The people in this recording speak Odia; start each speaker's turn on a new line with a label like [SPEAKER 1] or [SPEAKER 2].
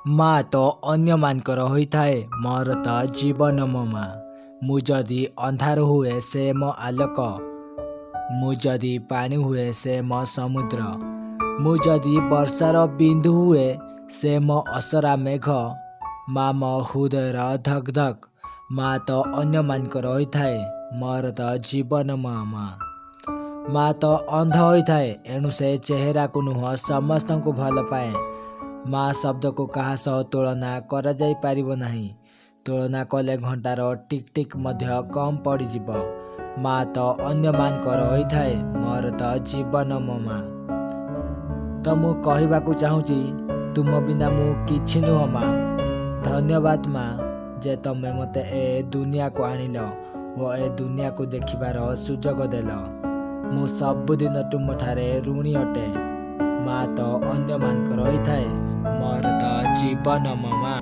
[SPEAKER 1] ମା ତ ଅନ୍ୟମାନଙ୍କର ହୋଇଥାଏ, ମୋର ତ ଜୀବନ ମୋ ମା। ମୁଁ ଯଦି ଅନ୍ଧାର ହୁଏ, ସେ ମୋ ଆଲୋକ। ମୁଁ ଯଦି ପାଣି ହୁଏ, ସେ ମୋ ସମୁଦ୍ର। ମୁଁ ଯଦି ବର୍ଷାର ବିନ୍ଦୁ ହୁଏ, ସେ ମୋ ଅସରା ମେଘ। ମା ମୋ ହୃଦୟର ଧକ୍ ଧକ୍। ମା ତ ଅନ୍ୟମାନଙ୍କର ହୋଇଥାଏ, ମୋର ତ ଜୀବନ ମୋ ମା। ମା ତ ଅନ୍ଧ ହୋଇଥାଏ, ଏଣୁ ସେ ଚେହେରାକୁ ନୁହଁ, ସମସ୍ତଙ୍କୁ ଭଲ ପାଏ। ମା ଶବ୍ଦକୁ କାହା ସହ ତୁଳନା କରାଯାଇପାରିବ ନାହିଁ। ତୁଳନା କଲେ ଘଣ୍ଟାର ଟିକ୍ ଟିକ୍ ମଧ୍ୟ କମ୍ ପଡ଼ିଯିବ। ମା ତ ଅନ୍ୟମାନଙ୍କର ହୋଇଥାଏ, ମୋର ତ ଜୀବନ ମୋ ମା। ତ ମୁଁ କହିବାକୁ ଚାହୁଁଛି, ତୁମ ବିନା ମୁଁ କିଛି ନୁହଁ ମା। ଧନ୍ୟବାଦ ମା, ଯେ ତମେ ମୋତେ ଏ ଦୁନିଆକୁ ଆଣିଲ ଓ ଏ ଦୁନିଆକୁ ଦେଖିବାର ସୁଯୋଗ ଦେଲ। ମୁଁ ସବୁଦିନ ତୁମଠାରେ ଋଣୀ ଅଟେ। ମା ତ ଅନ୍ୟମାନଙ୍କର ହୋଇଥାଏ, ମୋର ତ ଜୀବନ ମୋ ମା।